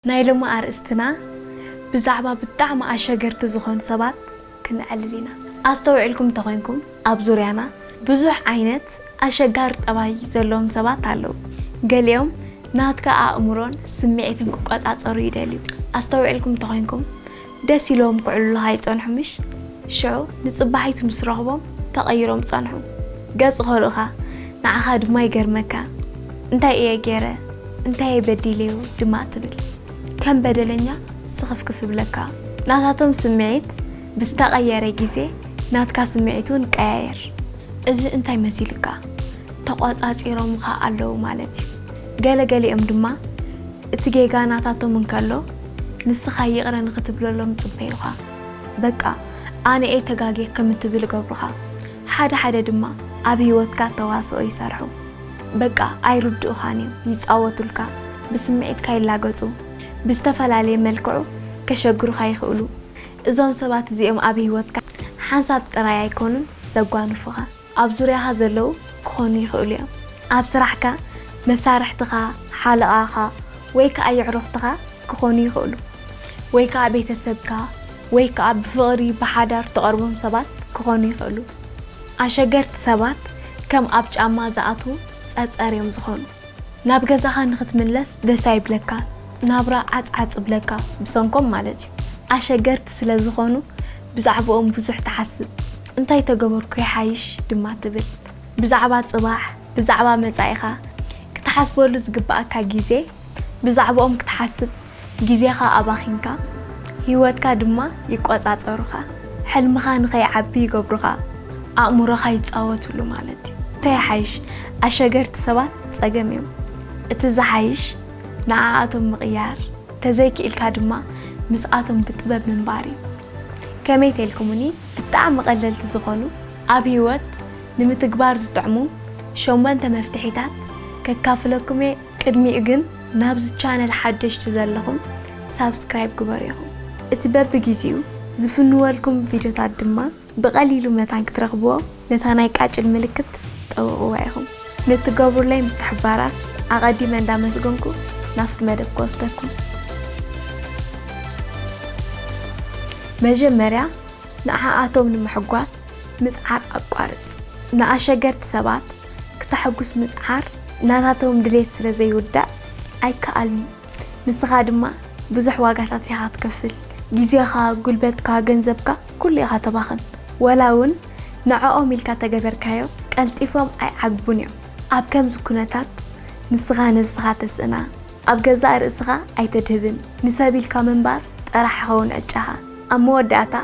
ናይ ሎሚ ኣርእስትና ብዛዕባ ብጣዕሚ ኣሸገርቲ ዝኾኑ ሰባት ክንዕልል ኢና። ኣስተውዒልኩም እንተኾይንኩም፣ ኣብ ዙርያና ብዙሕ ዓይነት ኣሸጋሪ ጠባይ ዘለዎም ሰባት ኣለዉ። ገሊኦም ናትካ ኣእምሮን ስምዒትን ክቆጻጸሩ ይደልዩ። ኣስተውዒልኩም እንተኾይንኩም፣ ደስ ኢሎም ክዕልሉኻ ይጸንሑ ምሽ? ሽዑ ንጽባሒቱ ምስ ረኽቦም ተቐይሮም ጸንሑ። ገጽ ከልኡኻ፣ ንዓኻ ድማ ይገርመካ። እንታይ እየ ገይረ? እንታይ እየ በዲለዮ? ድማ ትብል። ከም በደለኛ ስኽፍክፍ ይብለካ። ናታቶም ስምዒት ብዝተቐየረ ግዜ ናትካ ስምዒት እውን ይቀያየር። እዚ እንታይ መሲልካ? ተቖጻጺሮምኻ ኣለዉ ማለት እዩ። ገለ ገሊኦም ድማ እቲ ጌጋ ናታቶም እንከሎ ንስኻ ይቕረ ንኽትብለሎም ይጽበዩኻ። በቃ ኣነ እየ ተጋግየ ከም እትብል ይገብሩኻ። ሓደ ሓደ ድማ ኣብ ህይወትካ ተዋስኦ ይሰርሑ። በቃ ኣይርድኡኻን እዮም፣ ይጻወቱልካ፣ ብስምዒትካ ይላገጹ። ብዝተፈላለየ መልክዑ ከሸግሩኻ ይኽእሉ። እዞም ሰባት እዚኦም ኣብ ህይወትካ ሓንሳብ ጥራይ ኣይኮኑን ዘጓንፉኻ። ኣብ ዙርያኻ ዘለዉ ክኾኑ ይኽእሉ እዮም። ኣብ ስራሕካ፣ መሳርሕትኻ፣ ሓለቓኻ ወይ ከኣ የዕሩኽትኻ ክኾኑ ይኽእሉ። ወይ ከኣ ቤተሰብካ ወይ ከኣ ብፍቕሪ ብሓዳር ትቐርቦም ሰባት ክኾኑ ይኽእሉ። ኣሸገርቲ ሰባት ከም ኣብ ጫማ ዝኣትዉ ጸጸር እዮም ዝኾኑ። ናብ ገዛኻ ንኽትምለስ ደስ ኣይብለካን። ናብራ ዓጽዓጽ ይብለካ፣ ብሰንኮም ማለት እዩ። ኣሸገርቲ ስለ ዝኾኑ ብዛዕባኦም ብዙሕ ትሓስብ። እንታይ ተገበርኩ ይሓይሽ ድማ ትብል። ብዛዕባ ጽባሕ፣ ብዛዕባ መጻኢኻ ክትሓስበሉ ዝግብኣካ ግዜ ብዛዕባኦም ክትሓስብ ግዜኻ ኣባኺንካ፣ ህይወትካ ድማ ይቆጻጸሩኻ። ሕልምኻ ንኸይዓቢ ይገብሩኻ። ኣእምሮኻ ይጻወቱሉ ማለት እዩ። እንታይ ይሓይሽ? ኣሸገርቲ ሰባት ጸገም እዮም። እቲ ዝሓይሽ ንዓኣቶም ምቕያር፣ ተዘይክኢልካ ድማ ምስኣቶም ብጥበብ ምንባር እዩ። ከመይ ተልኩምኒ ብጣዕሚ ቀለልቲ ዝኾኑ ኣብ ህይወት ንምትግባር ዝጥዕሙ ሸሞንተ መፍትሒታት ከካፍለኩም እየ። ቅድሚኡ ግን ናብዚ ቻነል ሓደሽቲ ዘለኹም ሳብስክራይብ ግበሩ ኢኹም። እቲ በብግዜኡ ዝፍንወልኩም ቪድዮታት ድማ ብቐሊሉ መታን ክትረኽብዎ ነታ ናይ ቃጭል ምልክት ጠውቕዋ ኢኹም። ንትገብሩለይ ምትሕባራት ኣቐዲመ እንዳመስገንኩ ናብቲ መደብ ክወስደኩም። መጀመርያ ንዓኣቶም ንምሕጓስ ምጽዓር ኣቋርጽ። ንኣሸገርቲ ሰባት ክተሐጉስ ምጽዓር ናታቶም ድሌት ስለ ዘይውዳእ ኣይከኣልን እዩ። ንስኻ ድማ ብዙሕ ዋጋታት ኢኻ ትከፍል። ግዜኻ፣ ጉልበትካ፣ ገንዘብካ ኩሉ ኢኻ ተባኽን። ወላ እውን ንዕኦም ኢልካ ተገበርካዮ ቀልጢፎም ኣይዓግቡን እዮም። ኣብ ከምዚ ኩነታት ንስኻ ነብስኻ ተስእና፣ ኣብ ገዛእ ርእስኻ ኣይተድህብን። ንሰብ ኢልካ ምንባር ጥራሕ ይኸውን ዕጫኻ። ኣብ መወዳእታ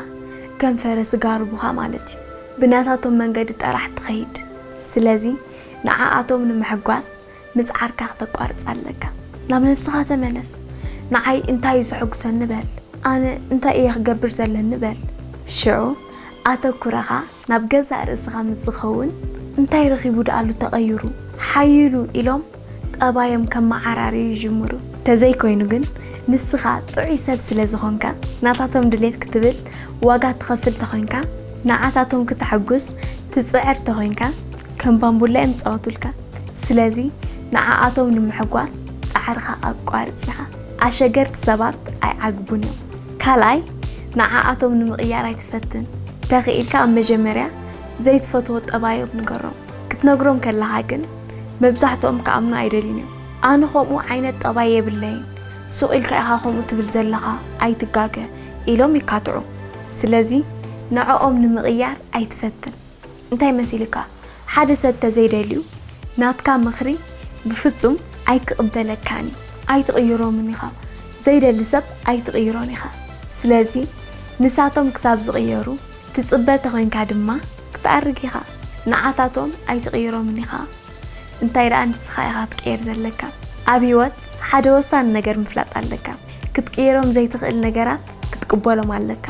ከም ፈረስ ይጋልቡኻ ማለት እዩ። ብናታቶም መንገዲ ጥራሕ ትኸይድ። ስለዚ ንዓኣቶም ንምሕጓስ ምጽዓርካ ክተቋርጽ ኣለካ። ናብ ነብስኻ ተመለስ። ንዓይ እንታይ እዩ ዘሐጉሰኒ በል። ኣነ እንታይ እየ ክገብር ዘለኒ በል። ሽዑ ኣተኩረኻ ናብ ገዛእ ርእስኻ ምስ ዝኸውን፣ እንታይ ረኺቡ ደኣሉ ተቐይሩ፣ ሓይሉ ኢሎም ጠባዮም ከመዓራርዩ ይጅምሩ። ተዘይኮይኑ ግን ንስኻ ጥዑይ ሰብ ስለ ዝኾንካ፣ ናታቶም ድሌት ክትብል ዋጋ ትኸፍል ተኾይንካ፣ ንዓታቶም ክተሐጉስ ትጽዕር ተኾይንካ፣ ከም ባምቡላ እዮም ዝጻወቱልካ። ስለዚ ንዓኣቶም ንምሕጓስ ጻዕርኻ ኣቋርጽ ኢኻ። ኣሸገርቲ ሰባት ኣይዓግቡን እዮም። ካልኣይ፣ ንዓኣቶም ንምቕያር ኣይትፈትን። ተኽኢልካ ኣብ መጀመርያ ዘይትፈትዎ ጠባዮም ንገሮም። ክትነግሮም ከለኻ ግን መብዛሕትኦም ክኣምኑ ኣይደልዩን እዮም። ኣነ ከምኡ ዓይነት ጠባይ የብለይን፣ ሱቕ ኢልካ ኢኻ ከምኡ ትብል ዘለኻ፣ ኣይትጋገ ኢሎም ይካትዑ። ስለዚ ንዕኦም ንምቕያር ኣይትፈትን። እንታይ መሲልካ? ሓደ ሰብ ተዘይደልዩ ናትካ ምኽሪ ብፍጹም ኣይክቕበለካን እዩ። ኣይትቕይሮምን ኢኻ። ዘይደሊ ሰብ ኣይትቕይሮን ኢኻ። ስለዚ ንሳቶም ክሳብ ዝቕየሩ ትጽበ ተኾይንካ ድማ ክትኣርግ ኢኻ። ንዓታቶም ኣይትቕይሮምን ኢኻ። እንታይ ደኣ ንስኻ ኢኻ ክትቅየር ዘለካ። ኣብ ህይወት ሓደ ወሳኒ ነገር ምፍላጥ ኣለካ። ክትቅይሮም ዘይትኽእል ነገራት ክትቅበሎም ኣለካ።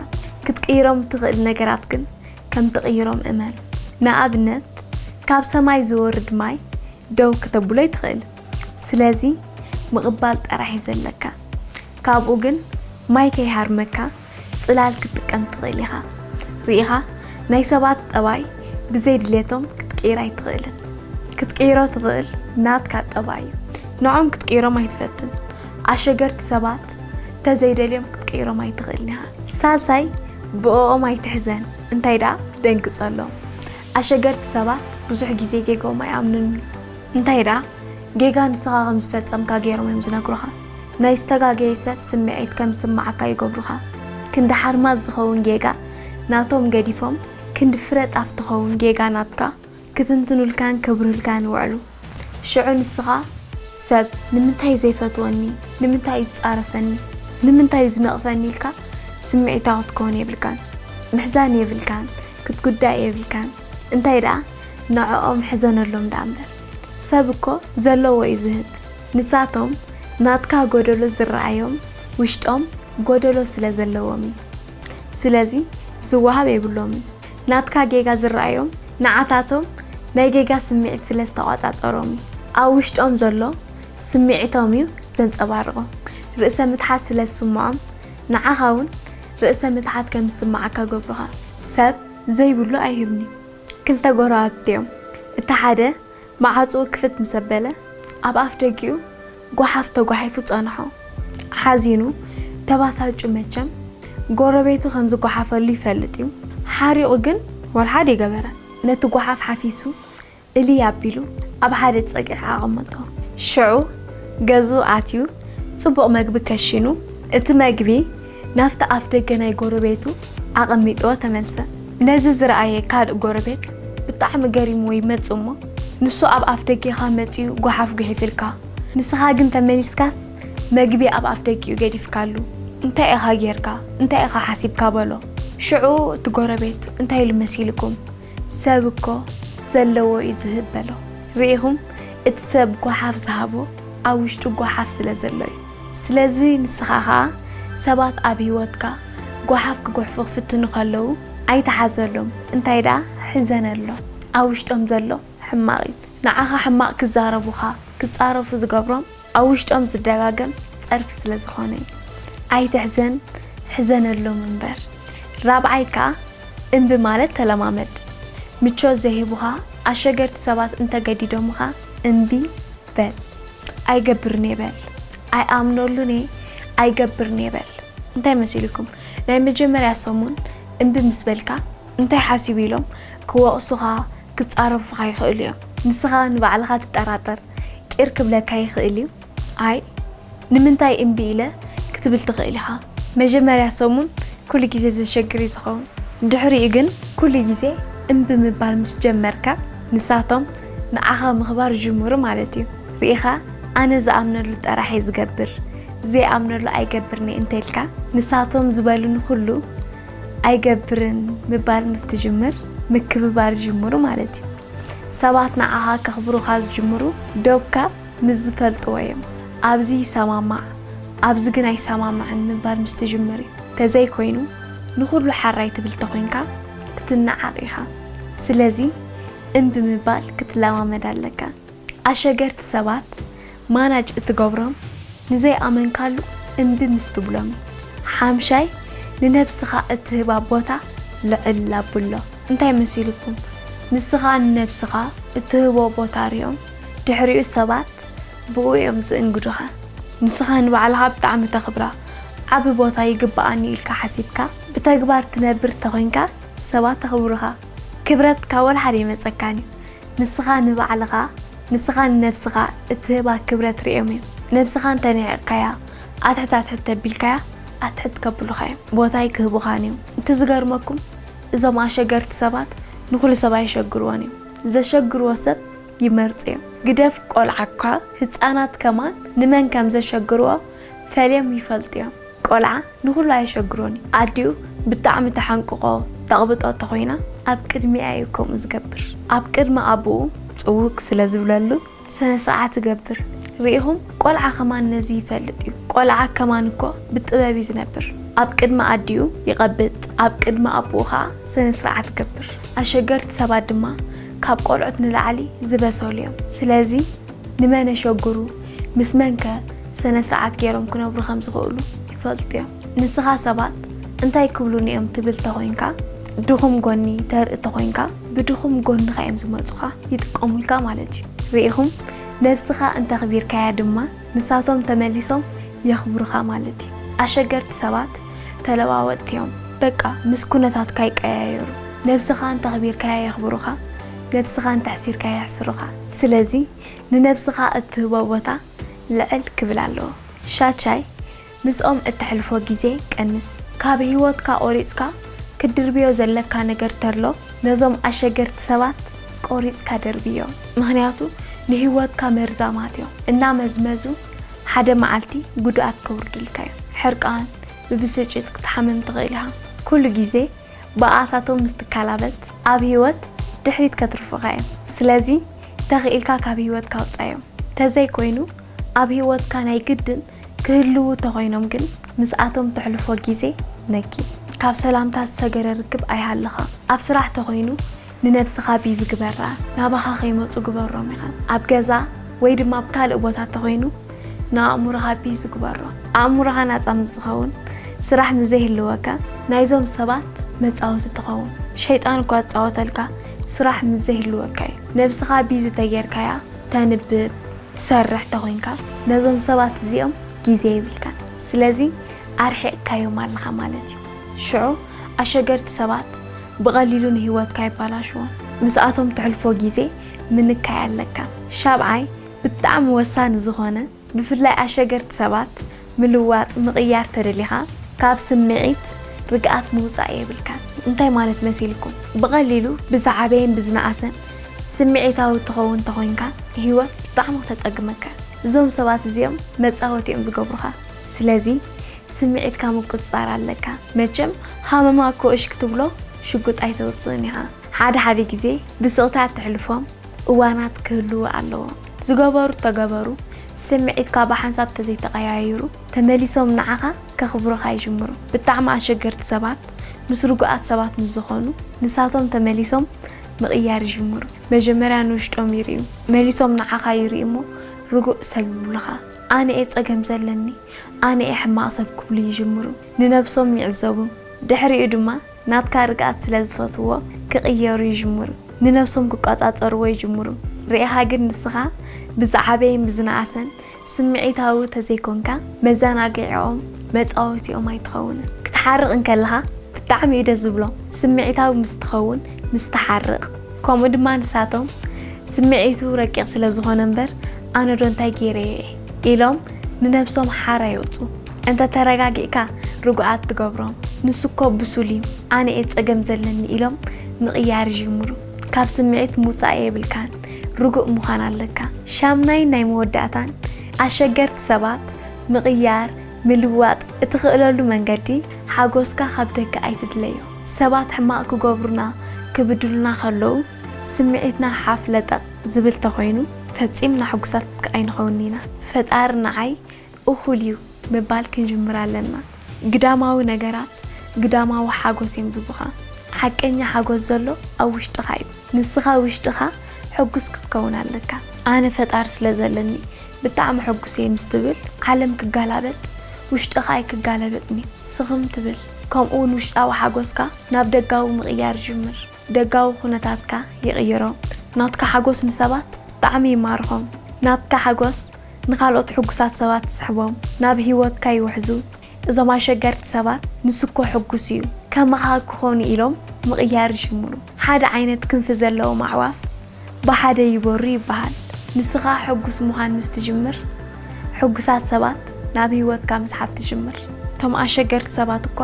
ክትቅይሮም እትኽእል ነገራት ግን ከም ትቕይሮም እመን። ንኣብነት፣ ካብ ሰማይ ዝወርድ ማይ ደው ክተብሎ ኣይትኽእል። ስለዚ ምቕባል ጥራሕ እዩ ዘለካ። ካብኡ ግን ማይ ከይሃርመካ ጽላል ክትጥቀም ትኽእል ኢኻ። ርኢኻ፣ ናይ ሰባት ጠባይ ብዘይ ድሌቶም ክትቅይር ኣይትኽእልን። ክትቅይሮ ትኽእል ናትካ ጠባይ እዩ። ንዖም ክትቅይሮም ኣይትፈትን። ኣሸገርቲ ሰባት ተዘይደልዮም ክትቅይሮም ኣይትኽእልን ኢኻ። ሳልሳይ፣ ብእኦም ኣይትሕዘን፣ እንታይ ደኣ ደንግጸሎም። ኣሸገርቲ ሰባት ብዙሕ ግዜ ጌግኦም ኣይኣምኑን እዩ። እንታይ ደኣ ጌጋ ንስኻ ከም ዝፈጸምካ ገይሮም እዮም ዝነግሩኻ። ናይ ዝተጋገየ ሰብ ስምዒት ከም ዝስምዓካ ይገብሩኻ። ክንዲ ሓርማዝ ዝኸውን ጌጋ ናቶም ገዲፎም፣ ክንዲ ፍረ ጣፍ ትኸውን ጌጋ ናትካ ክትንትኑልካን ከብርህልካን ይውዕሉ። ሽዑ ንስኻ ሰብ ንምንታይ እዩ ዘይፈትወኒ፣ ንምንታይ እዩ ዝጻረፈኒ፣ ንምንታይ እዩ ዝነቕፈኒ ኢልካ ስምዒታዊ ክትከውን የብልካን። ምሕዛን የብልካን፣ ክትጉዳእ የብልካን። እንታይ ደኣ ንዕኦም ሕዘነሎም ደኣ እምበር። ሰብ እኮ ዘለዎ እዩ ዝህብ። ንሳቶም ናትካ ጎደሎ ዝረኣዮም ውሽጦም ጎደሎ ስለ ዘለዎም እዩ። ስለዚ ዝወሃብ የብሎምን። ናትካ ጌጋ ዝረኣዮም ንዓታቶም ናይ ጌጋ ስምዒት ስለ ዝተቋጻጸሮም እዩ። ኣብ ውሽጦም ዘሎ ስምዒቶም እዩ ዘንጸባርቖ። ርእሰ ምትሓት ስለ ዝስምዖም ንዓኻ እውን ርእሰ ምትሓት ከም ዝስምዓካ ገብሩኻ። ሰብ ዘይብሉ ኣይህብን እዩ። ክልተ ጎረባብቲ እዮም። እቲ ሓደ መዓጽኡ ክፍት ምስ ኣበለ ኣብ ኣፍ ደጊኡ ጓሓፍ ተጓሒፉ ጸንሖ። ሓዚኑ ተባሳጩ መቸም ጎረቤቱ ከም ዝጓሓፈሉ ይፈልጥ እዩ። ሓሪቑ ግን ወላ ሓደ ኣይገበረን። ነቲ ጓሓፍ ሓፊሱ እልይ ኣቢሉ ኣብ ሓደ ጸግዒ ኣቐመጦ። ሽዑ ገዝኡ ኣትዩ ጽቡቕ መግቢ ከሺኑ፣ እቲ መግቢ ናብቲ ኣፍ ደገ ናይ ጎረቤቱ ኣቐሚጥዎ ተመልሰ። ነዚ ዝረኣየ ካልእ ጎረቤት ብጣዕሚ ገሪምዎ ይመጽእ እሞ፣ ንሱ ኣብ ኣፍ ደጌኻ መጺኡ ጓሓፍ ጉሒፍልካ፣ ንስኻ ግን ተመሊስካስ መግቢ ኣብ ኣፍ ደጊኡ ገዲፍካሉ፣ እንታይ ኢኻ ጌርካ? እንታይ ኢኻ ሓሲብካ? በሎ። ሽዑ እቲ ጎረቤት እንታይ ኢሉ መሲልኩም? ሰብ እኮ ዘለዎ እዩ ዝህብ በሎ። ርኢኹም? እቲ ሰብ ጓሓፍ ዝሃቦ ኣብ ውሽጡ ጓሓፍ ስለ ዘሎ እዩ። ስለዚ ንስኻ ኸኣ ሰባት ኣብ ህይወትካ ጓሓፍ ክጉሕፉ ክፍትኑ ከለዉ ኣይትሓዘሎም፣ እንታይ ደኣ ሕዘነሎም። ኣብ ውሽጦም ዘሎ ሕማቕ እዩ። ንዓኻ ሕማቕ ክዛረቡኻ፣ ክጻረፉ ዝገብሮም ኣብ ውሽጦም ዝደጋገም ጸርፊ ስለ ዝኾነ እዩ። ኣይትሕዘን፣ ሕዘነሎም እምበር። ራብዓይ ከኣ እምቢ ማለት ተለማመድ። ምቾት ዘይህቡኻ ኣሸገርቲ ሰባት እንተገዲዶምኻ እምቢ በል። ኣይገብርን እየ በል። ኣይኣምነሉን እየ፣ ኣይገብርን እየ በል። እንታይ መሲልኩም? ናይ መጀመርያ ሰሙን እምቢ ምስ በልካ እንታይ ሓሲቡ ኢሎም ክወቕሱኻ፣ ክጻረፉኻ ይኽእሉ እዮም። ንስኻ ንባዕልኻ ትጠራጠር። ቂር ክብለካ ይኽእል እዩ። ኣይ ንምንታይ እምቢ ኢለ ክትብል ትኽእል ኢኻ። መጀመርያ ሰሙን ኩሉ ግዜ ዘሸግር እዩ ዝኸውን። ድሕሪኡ ግን ኩሉ ግዜ እምቢ ምባል ምስ ጀመርካ ንሳቶም ንዓኻ ምኽባር ይጅምሩ ማለት እዩ። ርኢኻ? ኣነ ዝኣምነሉ ጥራሕ እየ ዝገብር፣ ዘይኣምነሉ ኣይገብርን እየ እንተልካ ንሳቶም ዝበሉኒ ኩሉ ኣይገብርን ምባል ምስ ትጅምር ምክብባር ይጅምሩ ማለት እዩ። ሰባት ንዓኻ ከኽብሩኻ ዝጅምሩ ዶብካ ምስ ዝፈልጥዎ እዮም። ኣብዚ ይሰማማዕ፣ ኣብዚ ግን ኣይሰማማዕን ምባል ምስ ትጅምር እዩ። ተዘይኮይኑ ንኹሉ ሓራይ ትብል ተኾይንካ ክትነዓቕ ኢኻ። ስለዚ እምቢ ምባል ክትለማመድ ኣለካ። ኣሸገርቲ ሰባት ማናጅ እትገብሮም ንዘይኣመንካሉ እምቢ ምስ ትብሎም እዩ። ሓምሻይ ንነብስኻ እትህባ ቦታ ልዕል ኣብሎ። እንታይ መሲልኩም? ንስኻ ንነብስኻ እትህቦ ቦታ ርኦም ድሕሪኡ ሰባት ብኡ እዮም ዝእንግዱኻ። ንስኻ ንባዕልኻ ብጣዕሚ ተኽብራ፣ ዓቢ ቦታ ይግብኣኒ ኢልካ ሓሲብካ ብተግባር ትነብር ተኾይንካ ሰባት ተኽብሩኻ። ክብረት ካብ ወላ ሓደ ይመጸካን እዩ። ንስኻ ንባዕልኻ፣ ንስኻ ንነብስኻ እትህባ ክብረት ርኦም እዮም። ነብስኻ እንተንዒቕካያ፣ ኣትሕት ኣትሕት ተቢልካያ፣ ኣትሕት ከብሉኻ እዮም። ቦታ ኣይክህቡኻን እዮም። እቲ ዝገርመኩም እዞም ኣሸገርቲ ሰባት ንኹሉ ሰብ ኣየሸግርዎን እዮም። ዘሸግርዎ ሰብ ይመርጹ እዮም። ግደፍ ቆልዓ እኳ፣ ህጻናት ከማን ንመን ከም ዘሸግርዎ ፈልዮም ይፈልጡ እዮም። ቆልዓ ንኹሉ ኣየሸግሮን እዩ። ኣዲኡ ብጣዕሚ ተሓንቅቖ ተቕብጦ ተኾይና ኣብ ቅድሚኣ እዩ ከምኡ ዝገብር። ኣብ ቅድሚ ኣቦኡ ጽውግ ስለ ዝብለሉ ስነ ስርዓት ይገብር። ርኢኹም? ቆልዓ ከማን ነዚ ይፈልጥ እዩ። ቆልዓ ከማን እኮ ብጥበብ እዩ ዝነብር። ኣብ ቅድሚ ኣዲኡ ይቐብጥ፣ ኣብ ቅድሚ ኣቦኡ ኸዓ ስነ ስርዓት ይገብር። ኣሸገርቲ ሰባት ድማ ካብ ቆልዑት ንላዕሊ ዝበሰሉ እዮም። ስለዚ ንመን የሸግሩ፣ ምስ መንከ ስነ ስርዓት ገይሮም ክነብሩ ከም ዝኽእሉ ይፈልጡ እዮም። ንስኻ ሰባት እንታይ ክብሉኒ እዮም ትብል ተኾይንካ፣ ድኹም ጎኒ ተርኢ ተኾይንካ፣ ብድኹም ጎንኻ እዮም ዝመጹኻ፣ ይጥቀሙልካ ማለት እዩ። ርኢኹም? ነብስኻ እንተኽቢርካያ ድማ ንሳቶም ተመሊሶም የኽብሩኻ ማለት እዩ። ኣሸገርቲ ሰባት ተለዋወጥቲ እዮም። በቃ ምስ ኩነታትካ ይቀያየሩ። ነብስኻ እንተኽቢርካያ የኽብሩኻ፣ ነብስኻ እንተሕሲርካያ የሕስሩኻ። ስለዚ ንነብስኻ እትህቦ ቦታ ልዕል ክብል ኣለዎ። ሻቻይ፣ ምስኦም እተሕልፎ ግዜ ቀንስ። ካብ ህይወትካ ቆሪጽካ ክትድርብዮ ዘለካ ነገር ተሎ ነዞም ኣሸገርቲ ሰባት ቆሪጽካ ደርብዮም። ምኽንያቱ ንህይወትካ መርዛማት እዮም። እናመዝመዙ ሓደ መዓልቲ ጉድኣት ከውርድልካ እዮም። ሕርቃን፣ ብብስጭት ክትሓምም ትኽእል ኢኻ። ኩሉ ግዜ ብኣታቶም ምስ ትካላበት ኣብ ህይወት ድሕሪት ከትርፉኻ እዮም። ስለዚ ተኽኢልካ ካብ ህይወትካ ኣውጻዮም። ተዘይኮይኑ ኣብ ህይወትካ ናይ ግድን ክህልዉ ተኾይኖም ግን ምስኣቶም ተሕልፎ ግዜ ነኪ። ካብ ሰላምታ ዝሰገረ ርክብ ኣይሃልኻ። ኣብ ስራሕ ተኾይኑ ንነብስኻ ቢዚ ግበራ፣ ናባኻ ከይመጹ ግበሮም ኢኻ። ኣብ ገዛ ወይ ድማ ኣብ ካልእ ቦታ ተኾይኑ ንኣእምሮኻ ቢዚ ግበሮ። ኣእምሮኻ ናጻ ምስ ዝኸውን ስራሕ ምስ ዘይህልወካ ናይዞም ሰባት መጻወቲ ትኸውን። ሸይጣን እኳ ዝጻወተልካ ስራሕ ምስ ዘይህልወካ እዩ። ነብስኻ ቢዚ ተጌርካያ ተንብብ ትሰርሕ ተኾይንካ ነዞም ሰባት እዚኦም ግዜ የብልካን። ስለዚ ኣርሒቕካዮም ኣለኻ ማለት እዩ። ሽዑ ኣሸገርቲ ሰባት ብቐሊሉ ንህይወትካ ይባላሽዎ። ምስኣቶም ትሕልፎ ግዜ ምንካይ ኣለካ። ሻብዓይ ብጣዕሚ ወሳኒ ዝኾነ ብፍላይ ኣሸገርቲ ሰባት ምልዋጥ ምቕያር ተደሊኻ ካብ ስምዒት ርግኣት ምውፃእ የብልካን። እንታይ ማለት መሲልኩም? ብቐሊሉ ብዝዓበየን ብዝነኣሰን ስምዒታዊ ትኸውን ተኾይንካ ህይወት ብጣዕሚ ክተፀግመካ። እዞም ሰባት እዚኦም መፃወቲ እዮም ዝገብሩኻ። ስለዚ ስምዒትካ ምቁፅፃር ኣለካ። መቸም ሃመማ እኮ እሽ ክትብሎ ሽጉጥ ኣይተውፅእን ኢኻ። ሓደ ሓደ ግዜ ብስቕታ እትሕልፎም እዋናት ክህልዉ ኣለዎም። ዝገበሩ ተገበሩ ስምዒትካ ብሓንሳብ ተዘይተቐያይሩ ተመሊሶም ንዓኻ ከኽብሩኻ ይጅምሩ። ብጣዕሚ ኣሸገርቲ ሰባት ምስ ርጉኣት ሰባት ምስ ዝኾኑ ንሳቶም ተመሊሶም ምቕያር ይጅምሩ። መጀመርያ ንውሽጦም ይርእዩ፣ መሊሶም ንዓኻ ይርእዩ እሞ ርጉእ ሰብ ይብሉኻ። ኣነ እየ ጸገም ዘለኒ፣ ኣነ እየ ሕማቕ ሰብ ክብሉ ይጅምሩ። ንነብሶም ይዕዘቡ። ድሕሪኡ ድማ ናትካ ርግኣት ስለ ዝፈትዎ ክቕየሩ ይጅምሩ። ንነብሶም ክቆጻጸርዎ ይጅምሩ። ርኢኻ ግን ንስኻ ብዝዓበየን ብዝነኣሰን ስምዒታዊ ተዘይኮንካ መዘናግዒኦም መጻወቲኦም ኣይትኸውንን። ክትሓርቕ እንከለኻ ብጣዕሚ እዩ ደስ ዝብሎም። ስምዒታዊ ምስ ትኸውን ምስ ትሓርቕ ከምኡ ድማ ንሳቶም ስምዒቱ ረቂቕ ስለ ዝኾነ እምበር ኣነ ዶ እንታይ ገይረዮ እየ ኢሎም ንነብሶም ሓራ የውፁ። እንተ ተረጋጊእካ ርጉኣት ትገብሮም። ንሱ እኮ ብሱል እዩ፣ ኣነ እየ ጸገም ዘለኒ ኢሎም ምቕያር ይጅምሩ። ካብ ስምዒት ምውጻእ የብልካን፣ ርጉእ ምዃን ኣለካ። ሻምናይ ናይ መወዳእታን ኣሸገርቲ ሰባት ምቕያር ምልዋጥ እትኽእለሉ መንገዲ ሓጎስካ ካብ ደገ ኣይትድለዮ። ሰባት ሕማቕ ክገብሩና ክብድሉና ከለዉ ስምዒትና ሓፍ ለጠቕ ዝብል ተኾይኑ ፈጺምና ሕጉሳት ኣይንኸውን ኢና። ፈጣሪ ንዓይ እኹል እዩ ምባል ክንጅምር ኣለና። ግዳማዊ ነገራት ግዳማዊ ሓጎስ እዮም ዝቡኻ። ሓቀኛ ሓጎስ ዘሎ ኣብ ውሽጥኻ እዩ። ንስኻ ውሽጥኻ ሕጉስ ክትከውን ኣለካ። ኣነ ፈጣሪ ስለ ዘለኒ ብጣዕሚ ሕጉስ እየ ምስ ትብል ዓለም ክጋላበጥ ውሽጥኻ ኣይክጋለበጥን እዩ። ስኽም ትብል። ከምኡ እውን ውሽጣዊ ሓጎስካ ናብ ደጋዊ ምቕያር ይጅምር። ደጋዊ ኩነታትካ ይቕይሮ። ናትካ ሓጎስ ንሰባት ብጣዕሚ ይማርኾም። ናትካ ሓጎስ ንኻልኦት ሕጉሳት ሰባት ትስሕቦም፣ ናብ ህይወትካ ይውሕዙ። እዞም ኣሸገርቲ ሰባት ንሱ እኮ ሕጉስ እዩ፣ ከማኻ ክኾኑ ኢሎም ምቕያር ይጅምሩ። ሓደ ዓይነት ክንፊ ዘለዎም ኣዕዋፍ ብሓደ ይበሩ ይበሃል። ንስኻ ሕጉስ ምዃን ምስ ትጅምር ሕጉሳት ሰባት ናብ ህይወትካ ምስሓብ ትጅምር። እቶም ኣሸገርቲ ሰባት እኳ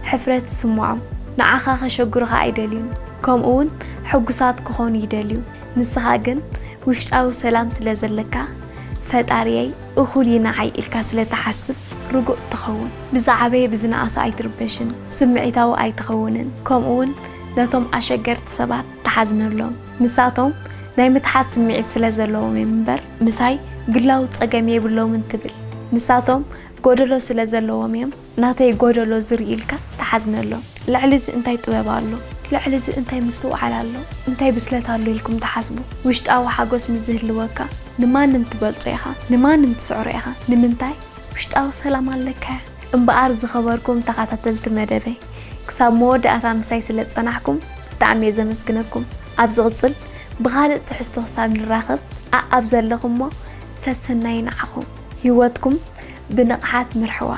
ሕፍረት ይስምዖም፣ ንዓኻ ከሸግሩኻ ኣይደልዩን፣ ከምኡ እውን ሕጉሳት ክኾኑ ይደልዩ። ንስኻ ግን ውሽጣዊ ሰላም ስለ ዘለካ ፈጣሪየይ እኹል እዩ ንዓይ ኢልካ ስለ ትሓስብ ርጉእ ትኸውን። ብዝዓበየ ብዝነኣሰ ኣይትርበሽን፣ ስምዒታዊ ኣይትኸውንን። ከምኡ እውን ነቶም ኣሸገርቲ ሰባት ትሓዝነሎም። ንሳቶም ናይ ምትሓዝ ስምዒት ስለ ዘለዎም እዮም እምበር ምሳይ ግላዊ ጸገም የብሎምን ትብል። ንሳቶም ጎደሎ ስለ ዘለዎም እዮም ናተይ ጎደሎ ዝርኢ ኢልካ ትሓዝነሎም። ልዕሊ እዚ እንታይ ጥበብ ኣሎ? ልዕሊ እዚ እንታይ ምስትውዓል ኣሎ? እንታይ ብስለት ኣሎ ኢልኩም ትሓስቡ? ውሽጣዊ ሓጎስ ምስ ዝህልወካ ንማንም ትበልጾ ኢኻ፣ ንማንም ትስዕሮ ኢኻ። ንምንታይ? ውሽጣዊ ሰላም ኣለካ። እምበኣር ዝኸበርኩም ተኸታተልቲ መደበይ ክሳብ መወዳእታ ምሳይ ስለ ዝጸናሕኩም ብጣዕሚ እየ ዘመስግነኩም። ኣብ ዝቕጽል ብኻልእ ትሕዝቶ ክሳብ ንራኸብ ኣኣብ ዘለኹሞ ሰሰናይ ንዓኹም። ህይወትኩም ብንቕሓት ምርሕዋ።